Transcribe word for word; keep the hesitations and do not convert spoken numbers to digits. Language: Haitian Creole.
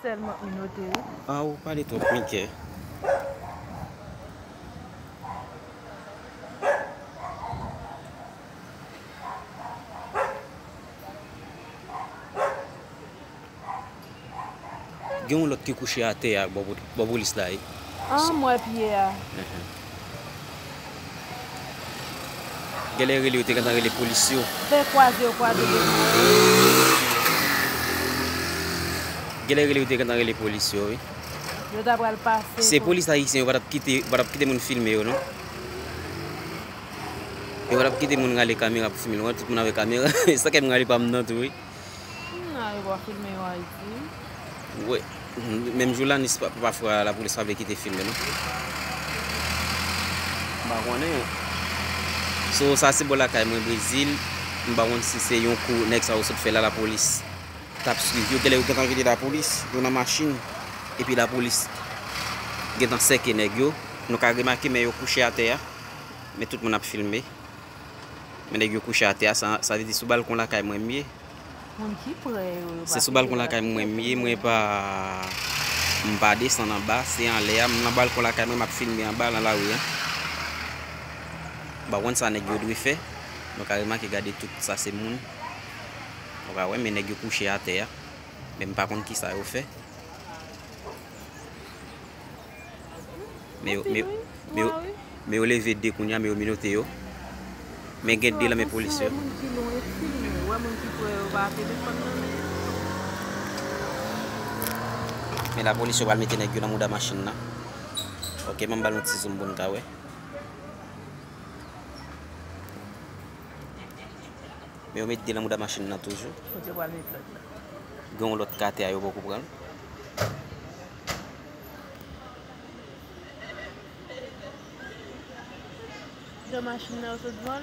Tèlman minote, wi. Ah, ou pale twòp, Mickey. Gen yon lòt ki kouche atè a bò, bò polis la, wi. Ah, m wè pye a. Genlè rele, yo te gentan rele polis yo. Te kwaze yo kwaze de. Genlè rele, yo te gentan rele polis yo, wi. Yo ta pral pase. Se polis ayisyen, yo pa t ap kite, yo pa t ap kite moun filme yo, non. Yo pa t ap kite moun rale kamera pou filme yo. Tout moun avèk kamera. Sa k fè m rale pa m nan tou, wi. Hmm, a, yo pa filme yo Ayiti. Wi. Menm Joulanis, pa- pafwa lapolis pa vle kite filme, non. M pa konnen. So, sa se bò lakay mwen, Brezil. M pa konn si se yon kou nèg sa yo sot fè la, lapolis t ap swiv yo. Genlè yo gentan rele lapolis, yo nan machin. Epi lapolis gentan sèke nèg yo. Nou ka remake, men yo kouche atè a. Men tout moun ap filme. Men nèg yo kouche atè a, sa, sa vle di sou balkon lakay mwen m ye. Moun ki prè yo, yo pa. Se sou balkon lakay mwen m ye, mwen pa, m pa desann anba, se anlè a, m nan balkon lakay mwen, m ap filme anba nan lari a. M pa konn sa nèg yo dwe fè. Nou ka remake, gade tout sa se moun. Ou ka wè, men nèg yo kouche atè a. Men m pa konn kisa yo fè. Men yo, men yo, men yo, men yo leve de kounye a, men yo minote yo. Men gen de nan men polis yo. Moun ki lwen filme, wè moun ki prè yo pa telefòn nan men. Men lapolis yo pral mete nèg yo nan mouda machin nan. Ok, ban m ba l yon ti zoom pou n ka wè. Men yo met de nan mouda machin nan toujou. Kote yo pral met lòt la? Gen yon lòt k atè a, yo poko pran l. Jan machin nan yo sot vòlè.